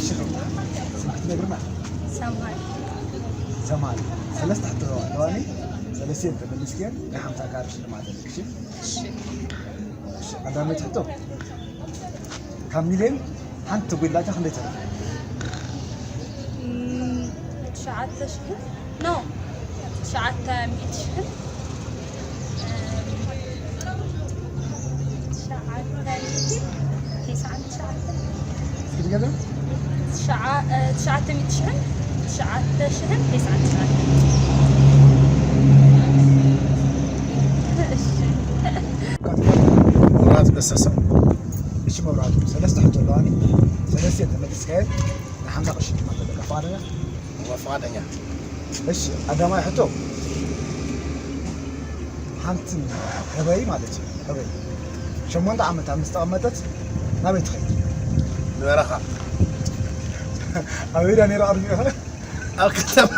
ስምኪ ትነግርና? ሰማል። ሰማል። ሰለስተ ሕቶ ኣለዋኒ። ሰለስተ ተመሊስክየን ናይ ሓምሳ ካርድ ሽልማት ኣለክሽ። እሺ። እሺ፣ ቀዳመይቲ ሕቶ። ካብ ሚልዮን ሓንቲ ተጎድላታ ክንደይ ትረፍ? እም፣ ትሽዓተ ሽሕን፣ ኖ፣ ትሽዓተ ሚእቲ ሽሕን፣ እም፣ ትሽዓተ ሚእቲ ተስዓን ትሽዓተ። እስኪ ድገም። ትሽዓ-፣ እ፣ ትሽዓተ ሚእቲ ሽሕን፣ ትሽዓተ ሽሕን ተስዓን ትሽዓተ። እሺ። መብራህቱ ገሰሰ። እሺ መብራህቱ፣ ሰለስተ ሕቶ ኣለዋኒ። ሰለስተ ተመሊስካየን ንሓምሳ ቅርሺ ድማ ተለካ። ፍቓደኛ? እወ፣ ፍቓደኛ። እሺ፣ ቀዳማይ ሕቶ፣ ሓንቲ ህበይ ማለት እዩ፣ ህበይ ሸሞንተ ዓመት ኣብ ምስ ተቐመጠት ናበይ ትኸይድ? ንበረኻ። ኣበይ ድያ ነይራ ቅድሚኡ? ኣብ ከተማ።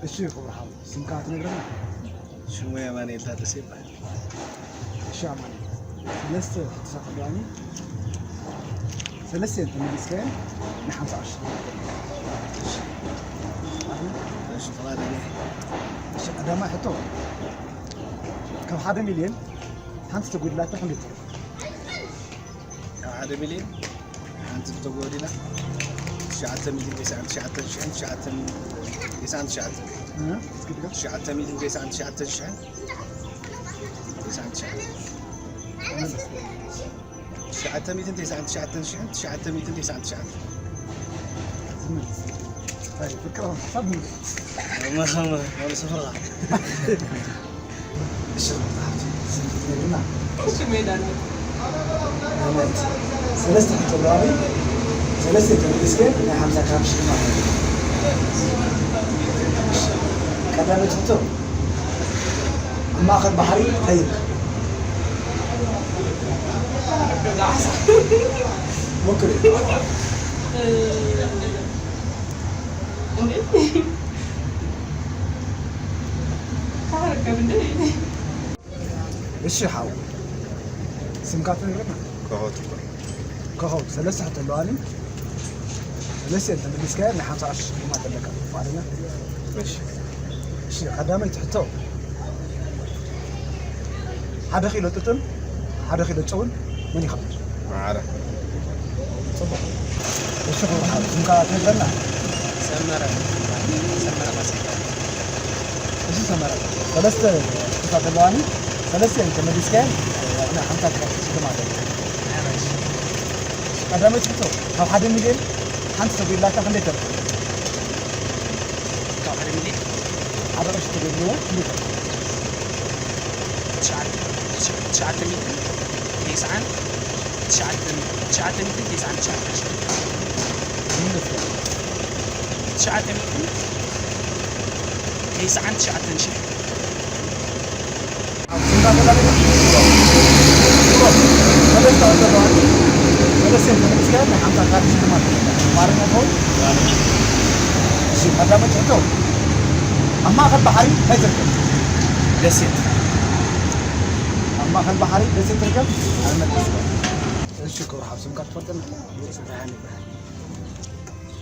እሺ፣ ክቡር ሓው፣ ስምካ ትነግረና? ሽሙ የማነ ታደሰ ይበሃል። እሺ፣ ኣማነ፣ ሰለስተ ሕቶታት ኣለዋኒ። ሰለስተ ተመሊስካየን ንሓምሳ ቅርሺ። እሺ፣ ፍቓደኛ። እሺ፣ ቀዳማይ ሕቶ፣ ካብ ሓደ ሚልዮን ሓንቲ ተጎዲላታ ክንደይ ትተርፍ? ካብ ሓደ ሚልዮን ሓንቲ ተጎዲላ ትሽዓተ ሚእትን ተስዓን ትሽዓተን ሽሕን ትሽዓተ ሚእትን ተስዓን ትሽዓተን። እ? እስኪ ድገም። ትሽዓተ ሚእትን ተስዓን ትሽዓተን ሽሕን ተስዓን ትሽዓተን። መለስ። ትሽዓተ ሚእትን ተስዓን ትሽዓተን ሽሕን ትሽዓተ ሚእትን ተስዓን ትሽዓተን። ዝመልስ። ኣይ፣ ፍቅር ሓሳብ ምንድን? እማ፣ እማ፣ እማ፣ ስፍራ። እሺ፣ መጽሓፍቲ ስም ትነግርና? እሺ፣ ሜዳ ነው። ማለት ሰለስተ ሕቶ ኣለዋኒ። ሰለስተ ተመሊስከ ናይ ሓምሳ ካርድ ሽልማት ኣለዎ። ቀዳመይቲ ሕቶ፣ ኣብ ማእከል ባሕሪ እንታይ ይርከብ? ሞክሪ። እንዴ? ታረከብ እንዴ? እሺ ሓው፣ ስምካ ትነግረና? ኮኾብ ትበሃል። ኮኾብ፣ ሰለስተ ሕቶ ኣለዋኒ። ሰለስተ ተመሊስካያ ናይ ሓምሳ ቅርሺ ሽልማት ኣለካ። ፍቓደኛ? እሺ። እሺ፣ ቀዳመይቲ ሕቶ፣ ሓደ ኪሎ ጥጥን ሓደ ኪሎ ጨውን መን ይኸብድ? ማዕረ። ጽቡቕ። እሺ፣ ክቡር ሓው፣ ስምካ ትነግረና? ሰመረ። ሰመረ ማስጌታ። እሺ፣ ሰመረ፣ ሰለስተ ሕቶታት ኣለዋኒ። ሰለስተ ተመሊስካየን፣ ናይ ሓምሳ ሽልማት ኣለካ። ቀዳመይቲ ሕቶ፣ ካብ ሓደ ሚልዮን ሓንቲ ተጎድላታ ክንደይ ተርፍ? ካብ ሓደ ሚልዮን? ሓደ ቅርሺ ተጎድልዎ፣ ክንደይ ተርፍ? ትሽዓተ፣ ትሽዓተ ሚእትን ተስዓን ትሽዓተን፣ ትሽዓተ ሚእትን ተስዓን ትሽዓተን። ትሽዓተ ሚእትን ተስዓን ትሽዓተን ሽሕ። ኣብ ማእከል ባሕሪ እንታይ ትርከብ? ደሴት። ኣብ ማእከል ባሕሪ ደሴት ትርከብ? ኣልመለስካ። እሺ፣ ክቡር ሓው፣ ስምካ ትፈልጠና? ብርሃን ይበሃል።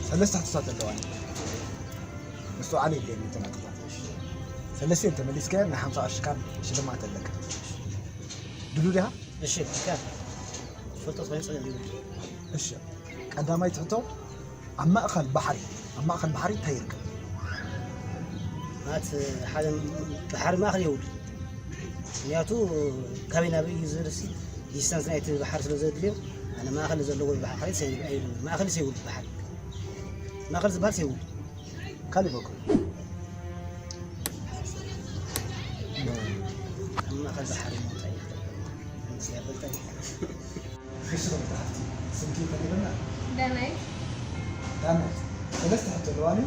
ሰለስተ ሕቶታት ኣለዋኒ። ምስትውዓል የድልየኒ እተን ሕቶታት። ሰለስቲኤን ተመሊስካየን ናይ ሓምሳ ቅርሺ ካርድ ሽልማት ኣለካ። ድሉው ዲኻ? እሺ፣ እሺ። ትፈልጦ ትኾይኑ ጸገም የብሉን። እሺ። ቀዳማይቲ ሕቶ፣ ኣብ ማእከል ባሕሪ፣ ኣብ ማእከል ባሕሪ እንታይ ይርከብ? ማለት ሓደ ባሕሪ ማእከል የብሉን። ምኽንያቱ ካበይ ናበይ እዩ ዝብል ሲ ዲስታንስ ናይቲ ባሕሪ ስለ ዘድልዮ፣ ኣነ ማእከል ዘለዎ ባሕሪ ሰይ-፣ ኣይብሉን። ማእከል ዘይብሉ ባሕሪ። ማእከል ዝበሃል ዘይብሉ። ካልእ በኩል። ኣብ ማእከል ባሕሪ እንታይ እዩ? ኣይፈልጠን። እሺ፣ መጽሓፍቲ ስምኪ ተነግርና? ዳናይት። ዳናይት። ሰለስተ ሕቶ ኣለዋኒ።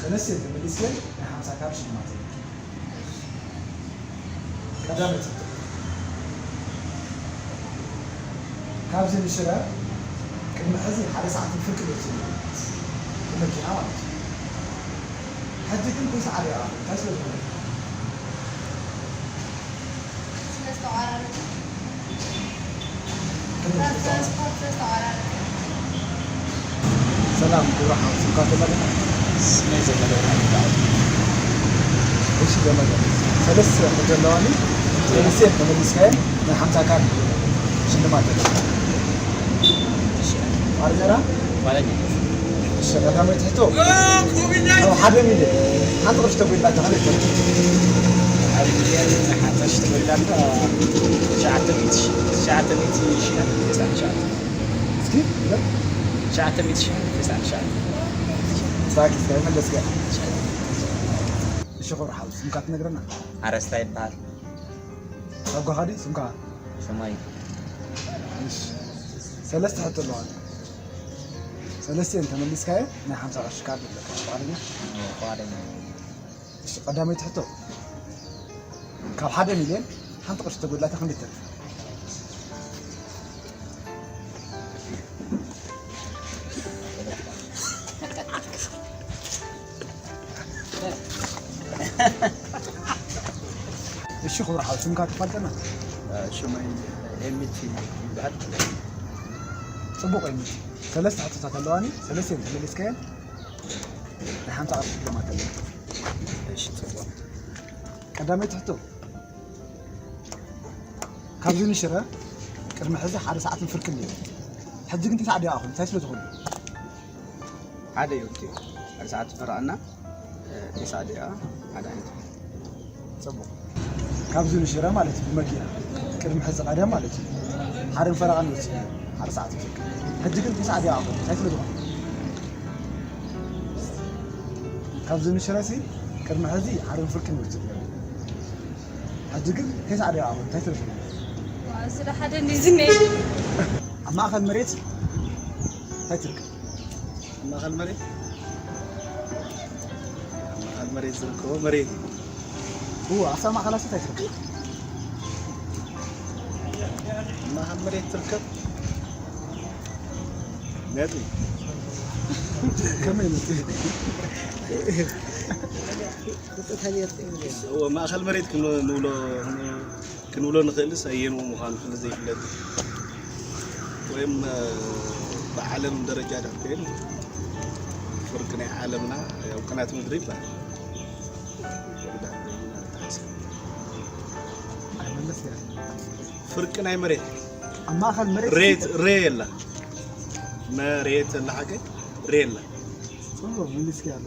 ሰለስተ ተመሊስየን ናይ ሓምሳ ካርድ ሽልማት እዩ። ቀዳመይቲ ሕቶ። ካብዚ ንሽረ ቅድሚ ሕዚ ሓደ ሰዓትን ፍርቂ ቤት እዩ። ብመኪና ማለት እዩ። ሕጂ ግን ኩሉ ሰዓት ይረኣኹ። እንታይ ስለ ዝኾነ? ስለ ዝተቋራረጸ። ሰላም ክቡር ሓው፣ ስምካ ተመለና? ስመይ ዘመደ ብርሃን ይበሃል። እሺ ዘመደ፣ ሰለስተ ሕቶ ኣለዋኒ። ሰለስተ ተመሊስካየን ናይ ሓምሳ ካርድ ሽልማት ኣለካ። እሺ። ኣርዘራ? ማለት እዩ። እሺ፣ ቀዳመይቲ ሕቶ። ካብ ሓደ ሚልዮን ሓንቲ ቅርሺ ተጎድላታ ክንደይ ትኾን? ሓደ ሚልዮን ሓንቲ ቅርሺ ተጎድላታ ትሽዓተ ሚእቲ ሺሕ፣ ትሽዓተ ሚእቲ ሺሕ ተስዓን ትሽዓተን። እስኪ፣ ትሽዓተ ሚእቲ ሺሕ ተስዓን ትሽዓተን። ሳኪ፣ እስኪ፣ መለስካ። እሺ፣ ክቡር ሓው፣ ስምካ ትነግረና? ኣረስታ ይበሃል። ኣጓኻ ድዩ ስምካ? ሰማይ። እሺ። ሰለስተ ሕቶ ኣለዋ። ሰለስቲአን ተመሊስካየን ናይ ሓምሳ ቅርሺ ካርድ ኣለካ። ፍቓደኛ? እዎ፣ ፍቓደኛ። እሺ፣ ቀዳመይቲ ሕቶ። ካብ ሓደ ሚልዮን ሓንቲ ቅርሺ ተጎድላታ ክንደይ ትተርፍ? እሺ፣ ክቡር ሓው፣ ስምካ ትፋልጠና? ሽመይ ኤሚቲ ይበሃል። ጽቡቕ ኤሚቲ። ሰለስተ ሕቶታት ኣለዋኒ፣ ሰለስቲአን ተመሊስካየን ናይ ሓምሳ ቅርሺ ሽልማት ኣለካ። እሺ፣ ጽቡቕ። ቀዳመይቲ ሕቶ፣ ካብዚ ንሽረ ቅድሚ ሕዚ ሓደ ሰዓትን ፍርቅን ነይሩ። ሕጂ ግን ተስዓ ደቂቓ ኮይኑ፣ እንታይ ስለ ዝኾነ? ሓደ እዩ እቲ ሓደ ሰዓት ፈረቐና፣ እ፣ ተስዓ ደቂቓ ሓደ ዓይነት። ጽቡቕ። ካብዚ ንሽረ ማለት እዩ፣ ብመኪና ቅድሚ ሕዚ ቀደም ማለት እዩ፣ ሓደን ፈረቓን ወሲድና፣ ሓደ ሰዓት ፍርቅን። ሕጂ ግን ተስዓ ደቂቓ ኮይኑ፣ እንታይ ስለ ዝኾነ? ካብዚ ንሽረሲ ቅድሚ ሕዚ ሓደን ፍርቅን ይወስድ ነይሩ። ሕጂ ግን ተስዓ ደቂቓ ኮይኑ እንታይ ትረኽቡ? ዋው፣ ስለ ሓደ እንዲ ዝኔ። ኣብ ማእከል መሬት እንታይ ትርከብ? ኣብ ማእከል መሬት? ኣብ ማእከል መሬት ዝርከቦ መሬት እዩ። እዎ፣ ኣብታ ማእከላ እንታይ ትርከብ? ኣብ ማእከል መሬት ትርከብ ነጥቢ። ከመይ ነጥቢ? እዎ፣ ማእከል መሬት ክን-፣ ንብሎ፣ ክንብሎ ንኽእልስ ኣየንኡ ምዃኑ ስለ ዘይፍለጥ፣ ወይም፣ እ፣ ብዓለም ደረጃ ድሕር ኮይኑ ፍርቂ ናይ ዓለምና ያው ቅናት ምድሪ ይበሃል። ኣይመለስካን። ፍርቂ ናይ መሬት ኣብ ማእከል መሬት ሬት፣ ሬ የላ። መሬት ኣላ ሓቀይ፣ ሬ የላ። ጽቡቕ፣ መሊስኪ ኣላ።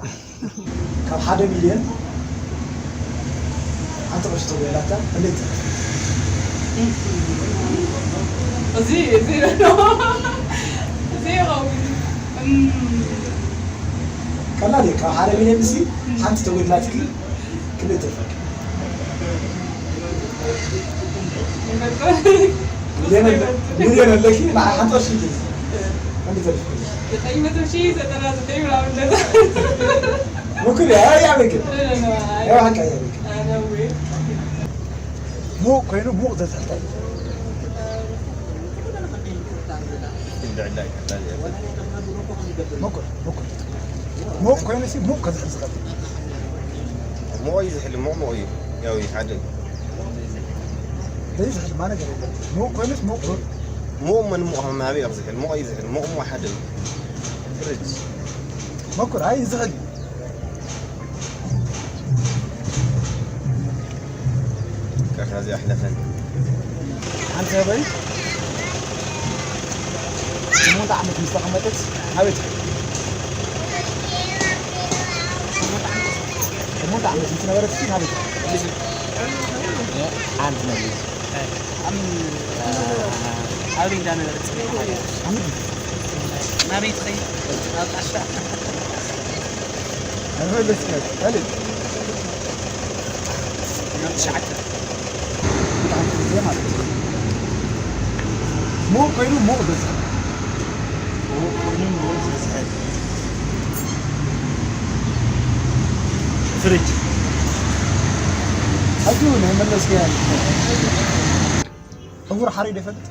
ካብ ሓደ ሚልዮን ሓንቲ ቅርሺ ተጎይላታ፣ ክንደይ ትረፍ? እዚ፣ እዚ፣ እዚ ይኸውን። እም። ቀላል እዩ። ካብ ሓደ ሚልዮን ንሲ ሓንቲ ተጎይላትኪ፣ ክንደይ ትረፍ? ሚልዮን ኣለ-፣ ሚልዮን ኣለኪ፣ ንዓ ሓንቲ ቅርሺ ሂጂ። ክንደይ ትረፍ? ዘጠኝ መቶ ሺህ ዘጠና ዘጠኝ ምናምን እንደዛ። ሙኩል፣ ያ፣ ያ፣ በቃ። ኖ፣ ኖ፣ ኖ፣ አይ። ያው ሐቃ፣ ያው በቃ። አይ፣ ነው ወይ? ሙቅ ኮይኑ ሙቅ ዘዝሕል። ሙቅ፣ ሙቅ። ሙቅ ኮይኑሲ ሙቅ ከዝሕል ዝኽእል። ሙቕ እዩ ዝሕል፣ ሙቕ ሙቕ እዩ። ያው እዩ፣ ሓደ እዩ። ዘይዝሕል ማ ነገር የለን። ሙቕ ኮይኑስ ሙቕ። ሙቕ መን ሙቕ፣ መን ኣበይ እዩ ዝሕል? ሙቕ እዩ ዝሕል፣ ሙቕ ሙቕ ሓደ እዩ። ፍሪጅ። መኩር፣ ኣይ፣ ይዝሕል እዩ። ይቅርታ፣ እዚኣ ኣሕለፈኒ። ሓንቲ ሰበይ ሸሞንተ ዓመት ምስ ተቐመጠት ናበይ ትኸይድ? ሸሞንተ ዓመት ምስ ነበረት ናበይ ትኸይድ? ሓንቲ መግለጺ። ኣም-፣ ኣበይ እንዳነበረት ጽበይ ትኸይድ? ናበይ ትኸይድ? ናብ ጣሻ። ኣይመለስካን። ኣለ። ናብ ትሽዓተ። ብጣዕሚ ግዜ ማለት እዩ። ሙቕ ኮይኑ ሙቕ ዝበዝሕ። ሙቕ ኮይኑ ሙቕ ዝበዝሕ። ፍሪጅ። ሕጂ እውን ኣይመለስካን። ዕውር ሓሪኡ ዶ ይፈልጥ?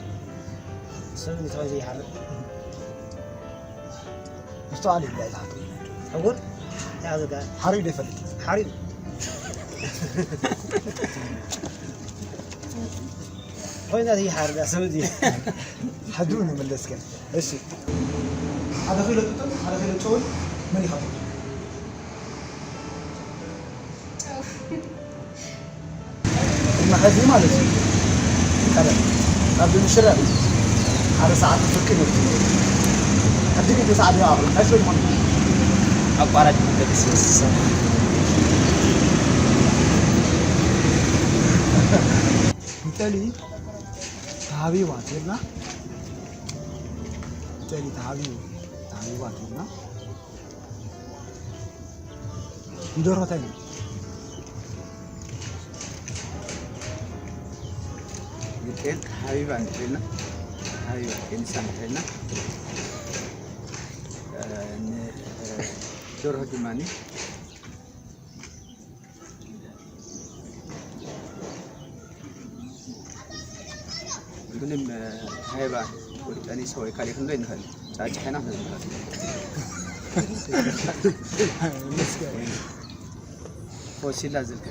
ሰብ ንሰብ ዘይሓርድ። ምስተውዓል ይብላ እዛ ሓቂ። ዕውር? እንታይ ኣብ ዘጋ-? ሓሪኡ ዶ ይፈልጥ? ሓሪኡ። ኮይና ይሓርዳ ሰብ እዚ። ሓዱ ንመለስከ። እሺ። ሓደ ኪሎ ጡጥን ሓደ ኪሎ ጨውን መን ይኸፍል? ጨው። ቅድሚ ሕዚ ማለት እዩ። ቀደም፣ ካብ ምሽረ ሓደ ሰዓት ፍርቂ ነይሩ። ሕጂ ግን ተሳዕዶ ይኣኽሉ። እንታይ ስለ ዝኾነ? ኣቋራጭ መንገዲ ስለ ዝሰርሕ። ንጠሊ ተሃቢባ እንተልና፣ ንጠሊ ተሃቢቡ፣ ተሃቢባ እንተልና፣ ንደርሆ እንታይ ንብል? ንጤል ተሃቢባ እንተልና፣ ተሃቢባ ጤንሳ እንተልና፣ እ፣ ን-፣ እ፣ ደርሆ ድማ ምንም፣ እ፣ ሃይባ ወይ ጠኒሳ ወይ ካልእ ክንዶ ይንኽእል። ጫጭ ሓይና ክንዶ ይንኽእል። ፎሲላ ዝልከ።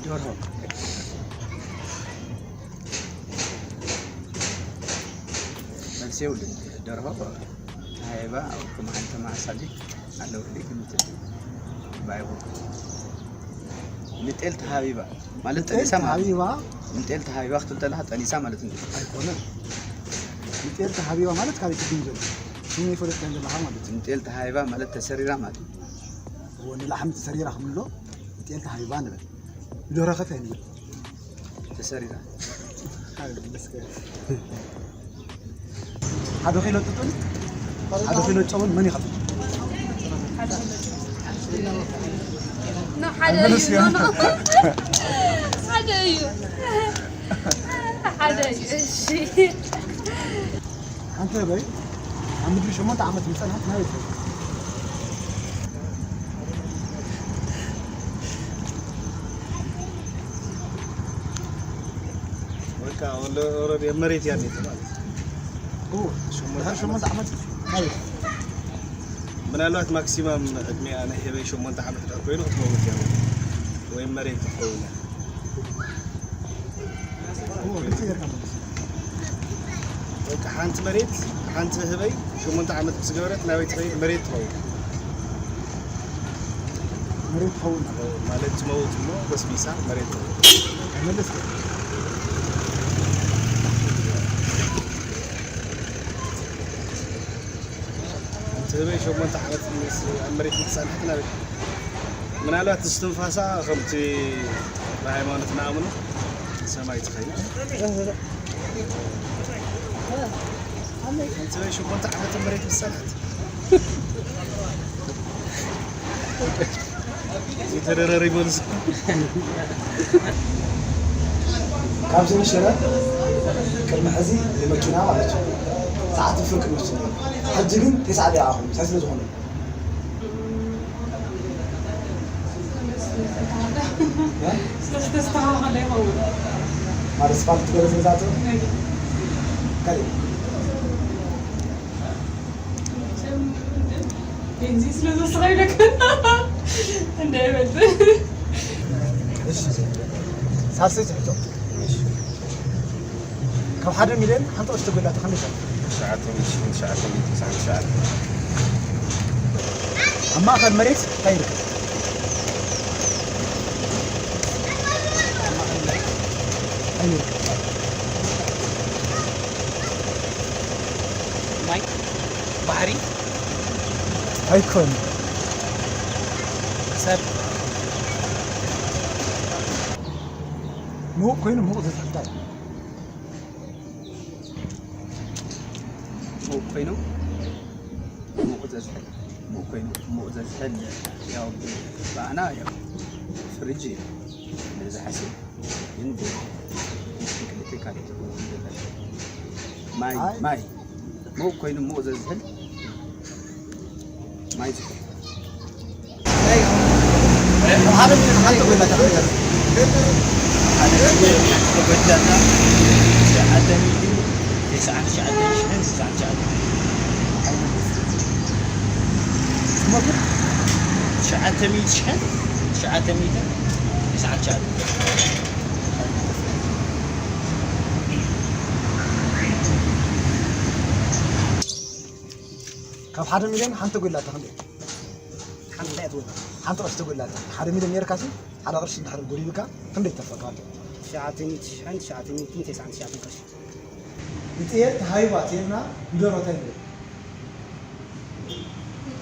ደርሆ። መልሲ የብሉን። ደርሆ፣ ሃይባ፣ ኣብ ከም ሓንቲ ተመሳሳሊ ኣለዉ። ግምት ባይቦ። ንጤል ተሃቢባ ማለት ንጤል ጠኒሳ ማለት እዩ። ተሃቢባ? ንጤል ተሃቢባ ክትብል ከለኻ ጠኒሳ ማለት እዩ። ኣይኮነን። ንጤል ተሃቢባ ማለት ካልእ ትርጉም እዩ ዘለዎ። ስሙ ይፈልጥ ከም ዘለኻ ማለት እዩ። ንጤል ተሃቢባ ማለት ተሰሪራ ማለት እዩ። እወ፣ ንላሕሚ ተሰሪራ ክንብሎ ንጤል ተሃቢባ ንብል። ንደርሆ ከ እንታይ ንብል? ተሰሪራ። ኣይ፣ መስገን። ሓደ ኪሎ ጡጥን ሓደ ኪሎ ጨውን መን ይኸፍል? ኖ፣ ሓደ እዩ። ኣይመለስክን። ኖ፣ ኖ። ሓደ እዩ። ሓደ እዩ። እሺ። ሓንቲ ህበይ ኣብ ምድሪ ሸሞንተ ዓመት ምስ ጸንሐት ናበይ ትኸይድ? በቃ ወለ-፣ ኦልሬዲ ኣብ መሬት እያ እንሄት ማለት ነው። ኦ፣ ሸሞንተ ድሕሪ ሸሞንተ ዓመት። ዓመት ናበይ? ምናልባት ማክሲማም ዕድሜኣ ናይ ህበይ ሸሞንተ ዓመት ድሕር ኮይኑ ክትመውት እያ፣ ወይም መሬት ክትኸውን እያ። ኦ፣ ግልጺ ጌርካ መልስ። በቃ ሓንቲ መሬት፣ ሓንቲ ህበይ ሸሞንተ ዓመት ምስ ገበረት ናበይ ትኸይድ? መሬት ትኸውን። መሬት ትኸውን። ማለት ትመውት እሞ በስቢሳ መሬት ትኸውን። ኣይመለስክን። ሓንቲ ህበይ ሸሞንተ ዓመት ምስ ኣብ መሬት ምስ ጸንሐት ናበይ? ምናልባት እስትንፋሳ ከምቲ ብሃይማኖት ንኣምኖ ሰማይ ትኸይድ። ሓንቲ ህበይ ሸሞንተ ዓመት ኣብ መሬት ምስ ጸንሐት። ዝተደረረ ይመልሱ። ካብዚ ንሽረ ቅድሚ ሕዚ ብመኪና ማለት እዩ። ሰዓት ፍርቂ ንወስድ ነይሩ። ሕጂ ግን ተስዓ ደቂቓ ኮይኑ፣ እንታይ ስለ ዝኾነ? እ? ስለ ዝተስተኻኸለ ይኸውን። ማለት ስፓልት ገለ ስለ ዝኣተወ? ነገ። ካልእ? ቤንዚን ስለ ዘስኻ ኢለካ። እንዳይበልጥ። እሺ፣ ሳልሰይቲ ሕቶ። ካብ ሓደ ሚልዮን ሓንቲ ቅርሺ ተጎይላታ ክንደይ ትኸውን? ትሽዓተ ሚእቲ፣ ትሽዓተ ሚእቲ፣ ትሽዓተ ሚእቲ። ኣብ ማእከል መሬት እንታይ ይርከብ? እንታይ ይርከብ? ማይ፣ ባሕሪ። ኣይኮን። ሰብ። ምዉቕ ኮይኑ ምዉቕ ዘዝሕል እንታይ? ምዉቕ ኮይኑ ምዉቕ ዘዝሕል። ምዉቕ ኮይኑ ምዉቕ ዘዝሕል። ያው ብኣና ያው ፍሪጅ እዩ። ነዚ ሓሲብ ግን ብ-፣ ክልተ ካልእ ትርጉም ይህልዎ። ማይ፣ ኣይ። ማይ። ምዉቕ ኮይኑ ምዉቕ ዘዝሕል ማይ ዝሕል። ሓደ ሚልዮን ሓንቲ ጎይላታ ክንደይ? ሓደ ሚልዮን ሓንቲ ጎይላታ ትሽዓተ ሚእትን ተስዓን ትሽዓተን ሽሕን ስሳን ትሽዓተን። ትሽዓተ ሚእቲ ሽሕን ትሽዓተ ሚእትን ተስዓን ትሽዓተን። ካብ ሓደ ሚልዮን ሓንቲ ጎላታ ክንደይ? ሓንቲ እንታይ ትወጣ? ሓንቲ ቅርሺ ተጎላታ። ሓደ ሚልዮን ነርካሲ ሓደ ቅርሺ እንድሕር ጎዲልካ ክንደይ ተፈካ ኣሎ? ትሽዓተ ሚእቲ ሽሕን ትሽዓተ ሚእትን ተስዓን ትሽዓተን ቅርሺ። ንጥየል ተሃቢባ ትየልና ንደሮታ ይብል።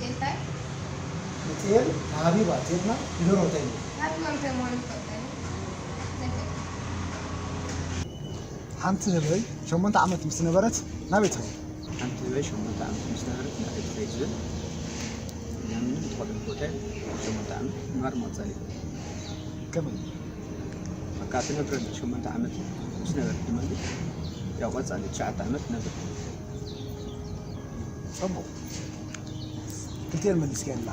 እንታይ? ንጥየል ተሃቢባ ትየልና ንደሮታ ይብል። ሃቢባ እንታይ ምዃኑ ትፈልጥ ኣይኮንኩን። ዘይፈልጥ። ሓንቲ ህበይ ሸሞንተ ዓመት ምስ ነበረት ናበይ ትኸይድ? ሓንቲ ህበይ ሸሞንተ ዓመት ምስ ነበረት ናበይ ትኸይድ ዝብል፣ ምንም ትኸደሉ ቦታ የለን። ሸሞንተ ዓመት ምንባር ምቕጻል እዩ። ከመይ? በቃ ትነብረሉ ሸሞንተ ዓመት ምስ ነበረት ድማ ያው ቀጻሊ ትሽዓተ ዓመት ትነብር። ጽቡቕ። ክልቲኤን መልስኪ ኣላ።